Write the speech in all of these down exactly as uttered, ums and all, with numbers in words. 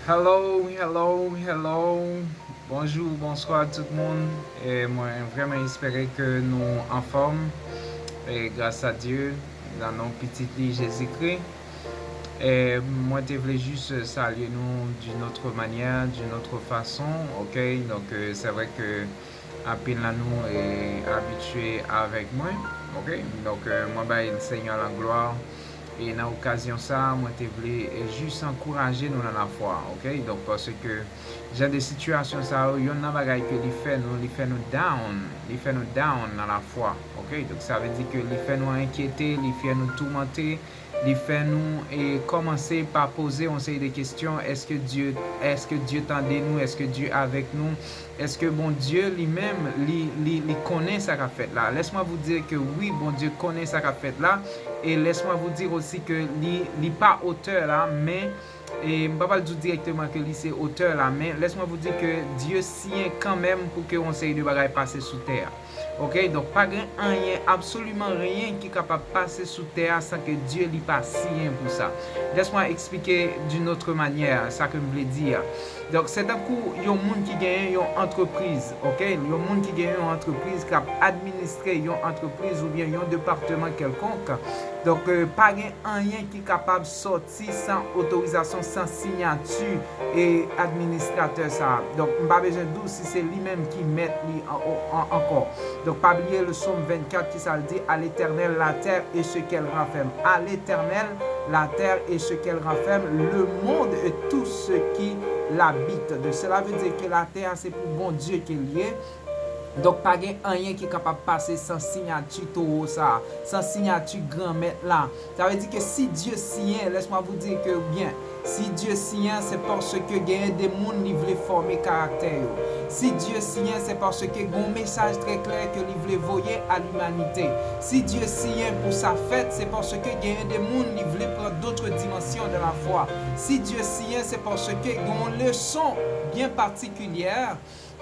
Hello, hello, hello. Bonjou, bonswa tout moun. E mwen vrèman espere ke nou anfòm. E gras a Dye, nan non pitit li Jezikri. E mwen te vle jis salye nou d'une autre manière, d'une autre façon, ok? Donk, euh, se vre ke anpil nan nou e abitye avèk mwen, ok? Donk, euh, mwen bay Senyè la glwa. E nan okazyon sa a, mwen te vle, eh, jis ankouraje nou nan lafwa, ok? Donk, paske jan de sitiyasyon sa yo, yonn nan bagay ke li fè nou, li fè nou down, li fè nou down nan lafwa, ok? Donk, sa vle di ke li fè nou enkyete, li fè nou toumante, li fè nou, eh, kòmanse pa poze yon seri de kesyon, èske Dye, èske Dye tande nou, èske Dye avèk nou, èske Bondye li menm, li, li, li konnen sa k ap fèt la? Laisse-moi vous dire que oui, Bondye konnen sa k ap fèt la. E laisse-moi vous dire aussi que li, li pa otè la, men, e m pa pral di w dirèkteman ke li se otè la, men laisse-moi vous dire que Dye siyen kanmenm pou ke yon seri de bagay pase sou tè a. Ok, donk pa gen anyen, absoliman anyen ki kapab pase sou tè a san ke Dye li pa siyen pou sa. Laisse-moi expliquer d'une autre manière sa ke m vle di a. Donk, se tankou yon moun ki genyen yon antrepriz, ok? Yon moun ki genyen yon antrepriz k ap administre yon antrepriz oubyen yon depatman kèlkonk. Donk, euh, pa gen anyen ki kapab sòti san otorizasyon, san siyati e administratè sa a. Donk, m pa bezwen di w si se li menm ki mèt li an, an, ankò. Donk, pa bliye le Psaume vingt-quatre ki sa l di, à l'Éternel la terre et ce qu'elle renferme. À l'Éternel la terre et ce qu'elle renferme, le monde et tout ce qui l'habite. De cela veut dire que la terre, c'est pour Bondye ke l ye. Donk, pa gen anyen ki kapab pase san siyati towo sa a, san siyati Granmèt la. Sa vle di ke si Dye siyen, laisse-moi vous dire que, byen, si Dye siyen, se paske genyen de moun li vle fòme karaktè yo. Si Dye siyen, se paske gen yon mesaj trè klè ke li vle voye a limanite. Si Dye siyen pou sa fèt, se paske genyen de moun li vle pran d'autres dimensions dans la foi. Si Dye siyen, se paske gen yon leson byen patikilyè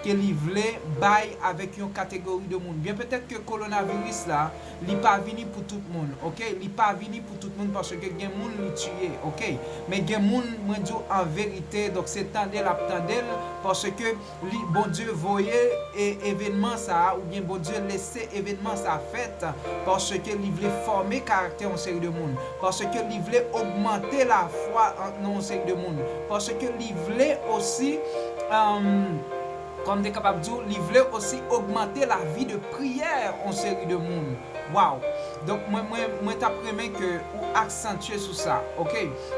ke li vle bay avèk yon kategori de moun. Byen petèt ke kowonaviris la, li pa vini pou tout moun, ok? Li pa vini pou tout moun paske gen moun li tiye, ok? Men gen moun, mwen di w an verite, donk se tande l ap tande l, paske li, Bondye voye e, evènman sa a, oubyen Bondye lese evènman sa a fèt, paske li vle fòme karaktè yon seri de moun, paske li vle ogmante lafwa an, nan yon seri de moun, paske li vle osi, um, kòm m te kapab di w, li vle osi ogmante lavi de priyè yon seri de moun. Waw! Donk, mwen, mwen, mwen t ap renmen ke ou aksantye sou sa, ok?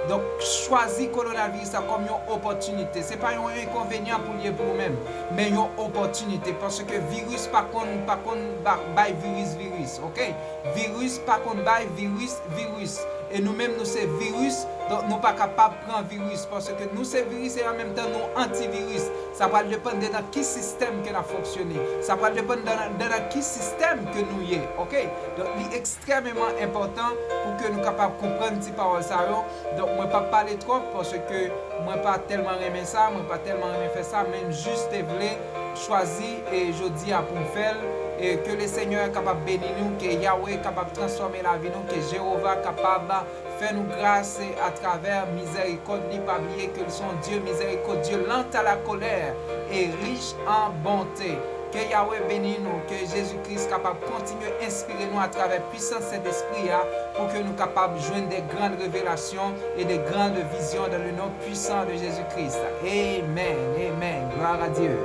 Donk, chwazi kowonaviris la kòm yon opòtinite. Se pa yon enkonvenyan pou l ye pou ou menm, men yon opòtinite. Paske viris pa konn, pa konn ba-, bay viris, viris, ok? Viris pa konn bay viris, viris. E nou menm, nou se viris, donk nou pa kapab pran viris. Paske nou se viris e an menm tan nou antiviris. Sa pral depann de nan ki sistèm ke n ap fonksyone. Sa pral depann de nan, de nan ki sistèm ke nou ye, ok? Donk, li ekstrèmeman enpòtan pou ke nou kapab konprann ti pawòl sa yo. Donk, mwen p ap pale twòp paske mwen pa tèlman renmen sa, mwen pa tèlman renmen fè sa, men m jis te vle chwazi, e, jodi a pou m fè l, e ke le Senyè kapab beni nou, ke Yahweh kapab transfòme lavi nou, ke Jewova kapab fè nou gras atravè mizèrikòd li. Pa bliye ke l se yon Dye mizèrikòdye, lent à la colère et riche en bonté. Ke Yahweh beni nou, ke Jezi Kris kapab kontinye enspire nou atravè pwisans Sentespri a, pou ke nou kapab jwenn de grandes révélations et de grandes visions dans le nom puissant de Jésus-Christ. Amen, amen. Gloire à Dieu.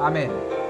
Amen.